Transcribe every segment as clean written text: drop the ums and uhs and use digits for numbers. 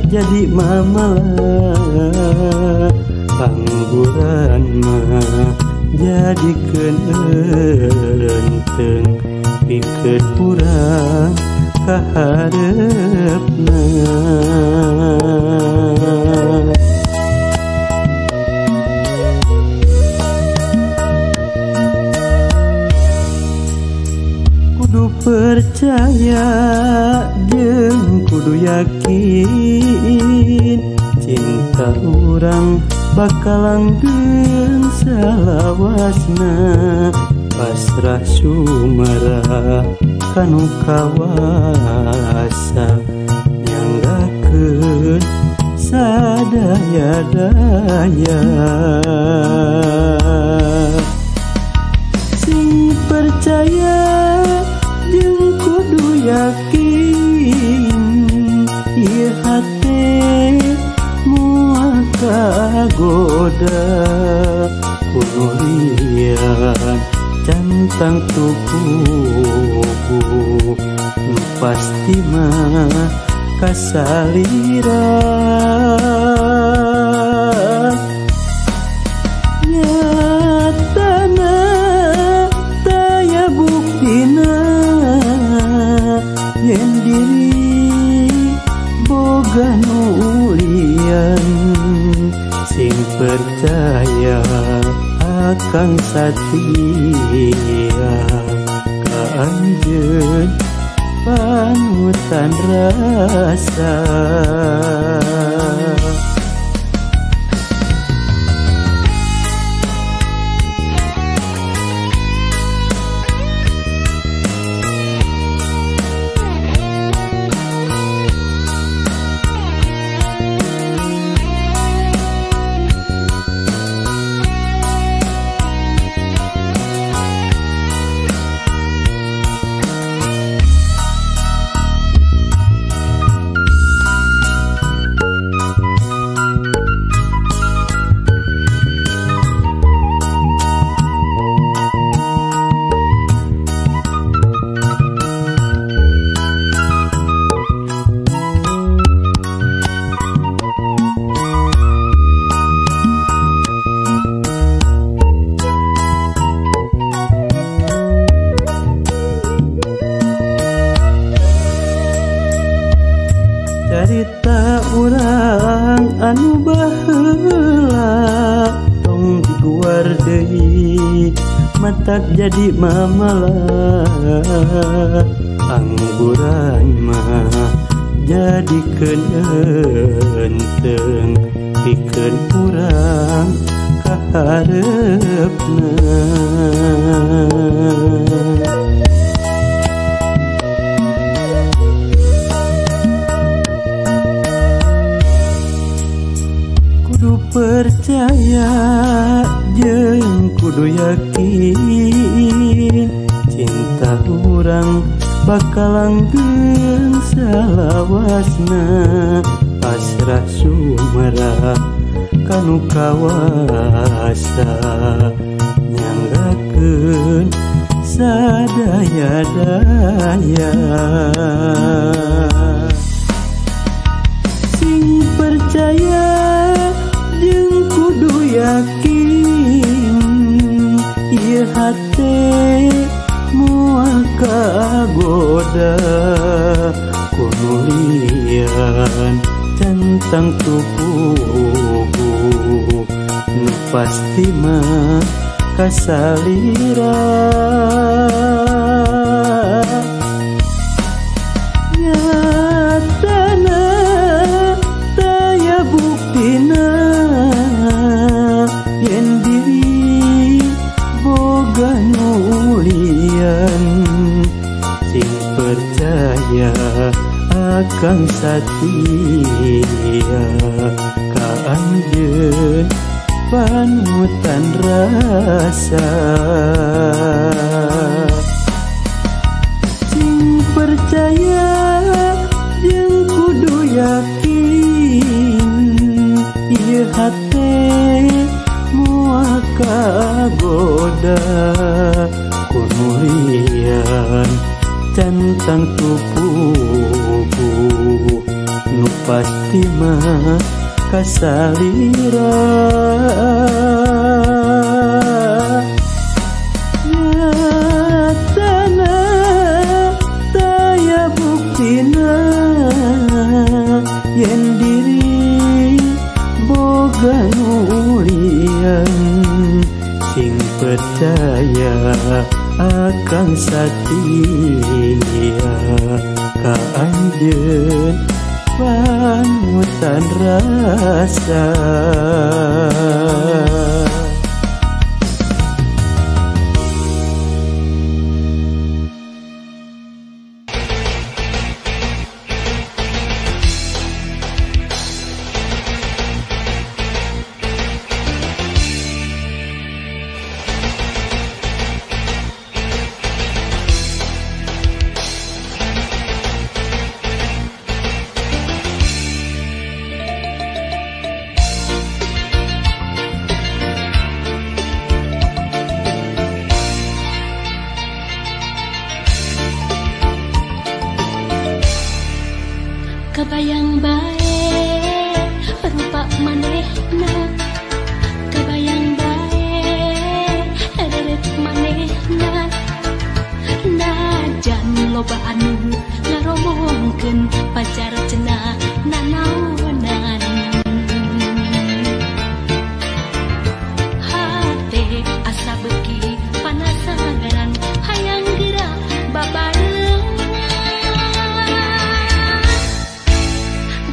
jadi mamala pangguran mah jadikeun eunteng pikeun urang kahareupna. Kudu percaya jeung kudu yakin cinta urang bakal langgeng salawasna pasrah sumarah kanu kawasa nyanggakeun sadaya-daya. Sing percaya jeung kudu yakin ieu hate moal kagoda kunulian cantang tupugu nu pasti mah kasalira. Nyatana taya buktina yen diri boga nulian sing percaya akang satia ka anjeun panutan rasa. Carita urang anu baheula tong diguar deui matak jadi mamala angguran mah jadikeun eunteng pikeun urang kahareupna. Kudu percaya jeung kudu yakin cinta urang bakal langgeng salawasna pasrah sumarah kanu kawasa nyanggakeun sadaya-daya. Sing percaya jeung kudu yakin ieu hate moal kagoda kunulian centang tupugu nu pasti mah kasalira. Nyatana taya buktina yen diri boga nulian sing percaya akang satia ka anjeun panutan rasa. Sing percaya jeung kudu yakin ieu hate moal kagoda kunulian centang tupugu nu pasti mah kasalira. Nyatana taya buktina yen diri boga nu lian, sing percaya akan satia ka anjeun panutan rasa. Kabayang bae rupa manehna, kabayang bae reret manehna, najan loba anu ngaromongkeun pacar cenah nanaonan. Hate asa beuki panasaran hayang geura babarengan.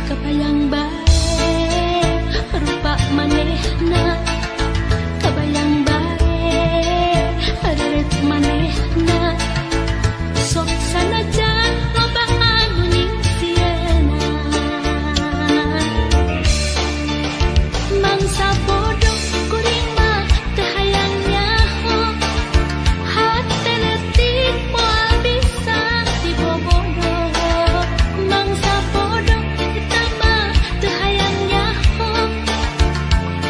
Kabayang bae rupa manehna, kabayang bae reret manehna, sok sanajan loba anu nyingsiena. Mangsa bodoh kuring mah teu hayang nyaho, hate leutik moal bisa dibobodo. Mangsa bodoh eta mah teu hayang nyaho,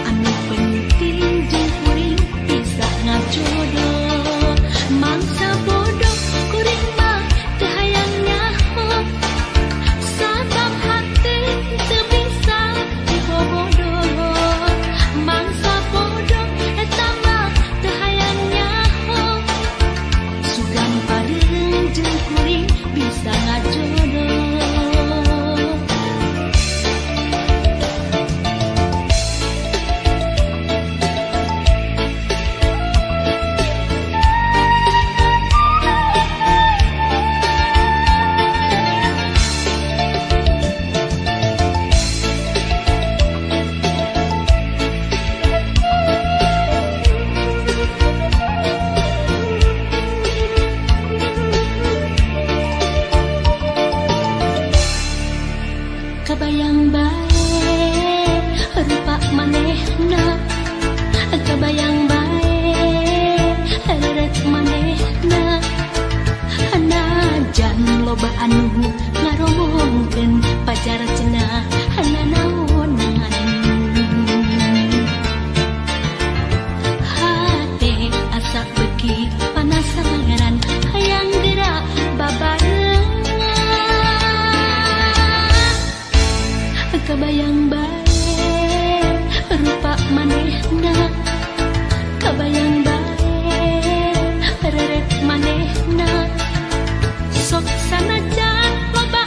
anu penting jeung kuring bisa ngajodoh. Mangsa bodoh kuring mah teu hayang nyaho, sabab hate teu bisa dibobodo. Mangsa bodoh eta mah teu hayang nyaho, sugan bareng jeung kuring bisa ngajodoh. Kabayang bae rupa manehna, kabayang bae reret manehna, najan loba anu ngaromongkeun pacar cenah nanaonan. Hate asa beuki panasaran hayang geura babarengan. Kabayang bae rupa manehna, kabayang bae reret manehna, sok sanajan loba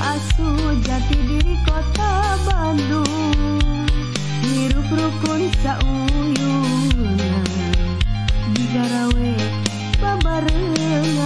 asu jati diri kota Bandung. Hirup rukun sauyunan digarawe babarengan.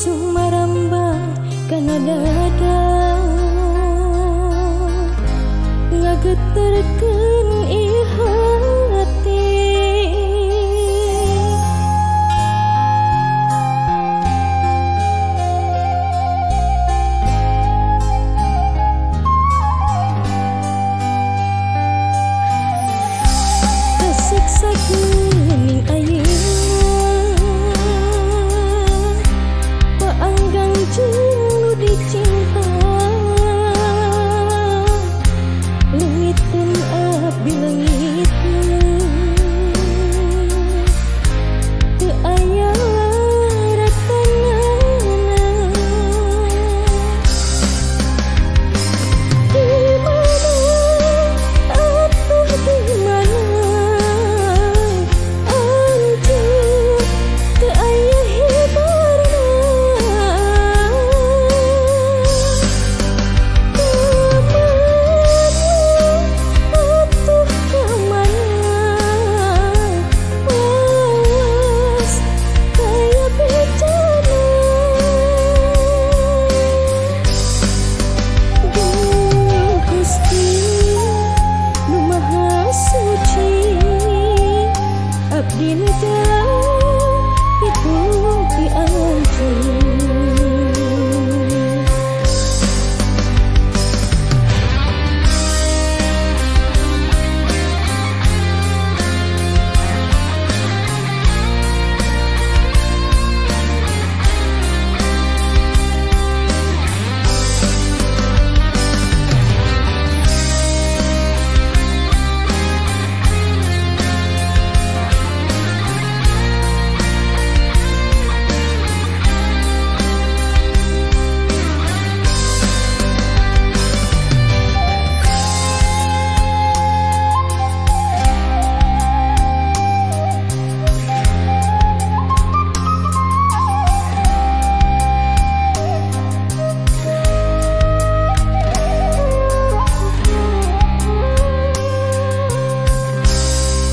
Sumaramba kana dada ngageterkeun ieu hati. Kasiksa geuning ayeuna paanggang jeung nu dicinta, leungiteun abdi leungiteun teu aya ratanana. Di mana atuh di mana anjeun teu aya hibarna, kamana atuh kamana wawas kaya bejana. Duh Gusti nu Maha Suci, abdi neda pitulung ti anjeun.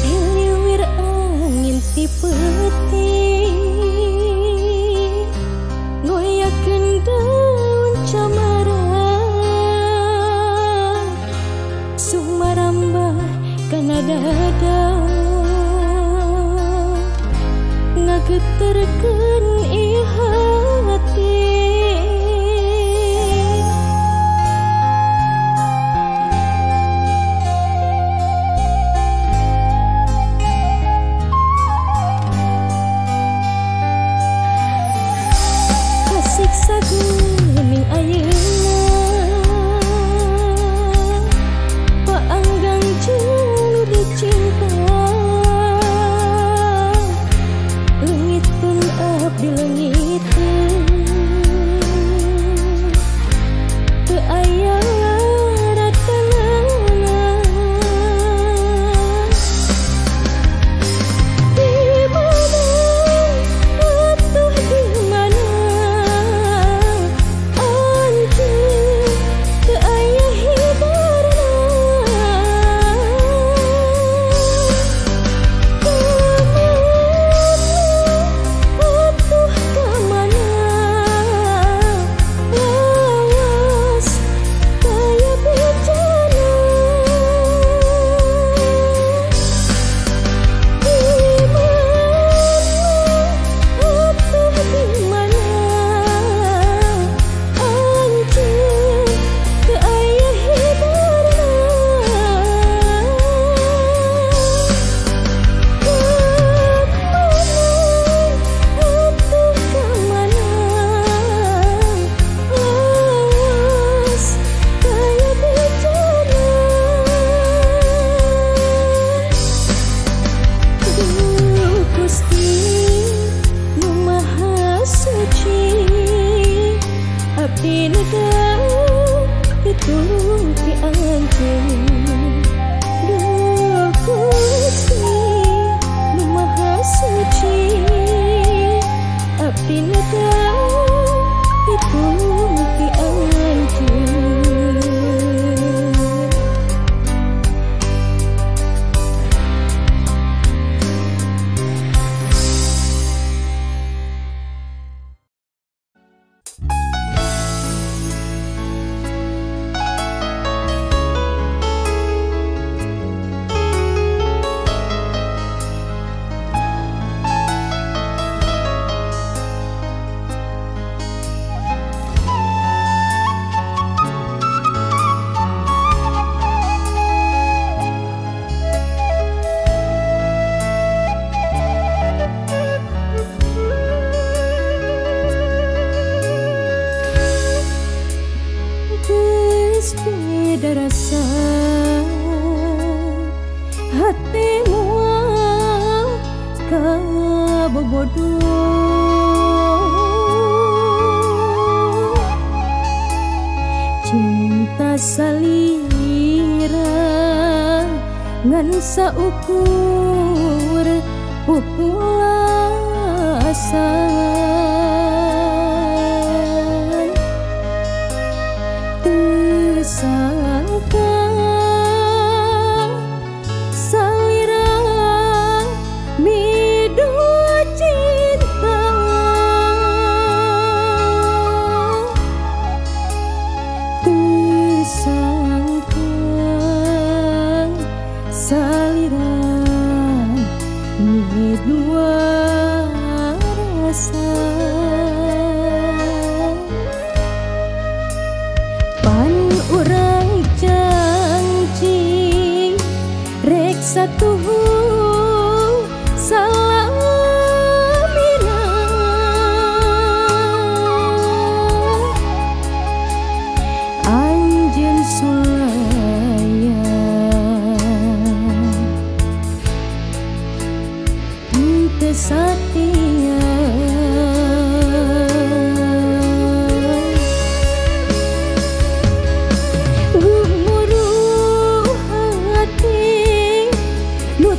Hiliwir angin ti peuting ngoyakeun daun camara, sumaramba kana dada ngageterkeun ieu hati. Kasiksa geuning ayeuna paanggang jeung nu dicinta, leungiteun abdi leungiteun teu aya ratanana. Di mana atuh di mana anjeun teu aya hibarna, kamana atuh kamana wawas kaya bejana. Di mana atuh di mana anjeun teu aya hibarna, kamana atuh kamana wawas kaya bejana. Duh Gusti nu Maha Suci, abdi neda pitulung ti anjeun. Duh Gusti nu Maha Suci, abdi neda pitulung ti anjeun. Beda rasa hati mual kabobodo. Cinta salira ngan saukur pupulasan, tersangka salira midu cinta, tersangka salira midu rasa. Pan urang janji rek satuhu salamina, anjeun sulaya henteu satia. Gumuruh hati nu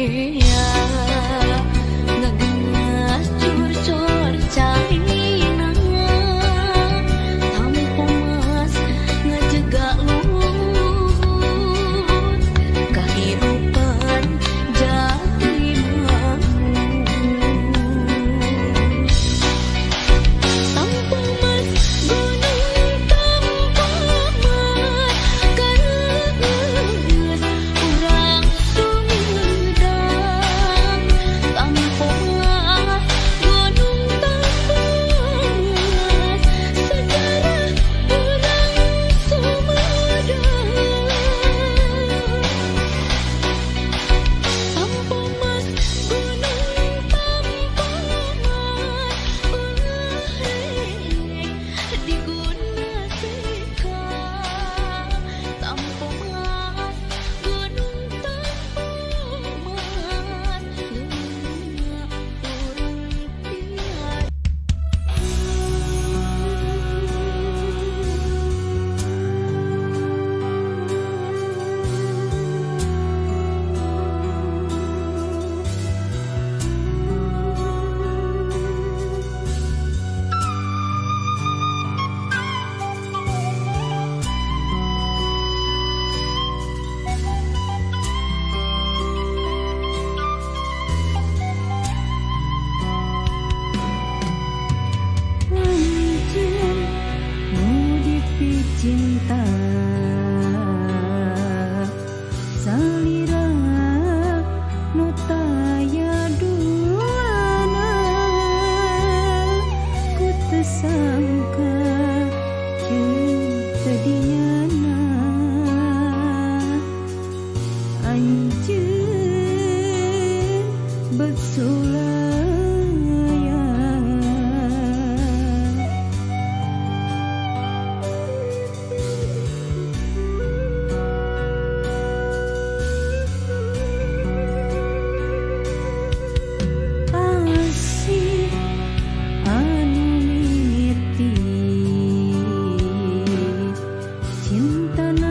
rea ngagenas curcor caina tampo mas ngajega luhur kahirupan jati bangun tampo mas gunung tampo mas kareus urang Sumedang tampo mas gunung tampo mas sejarah urang Sumedang tampo mas gunung tampo mas ulah rek diguna seka tampo mas gunung tampo mas leuna urang tiada. Anjeun nu dipicinta salira nu taya duana ku teu sangka jeung teu dinyana anjeun bersulaya. Asih anu mimiti cintana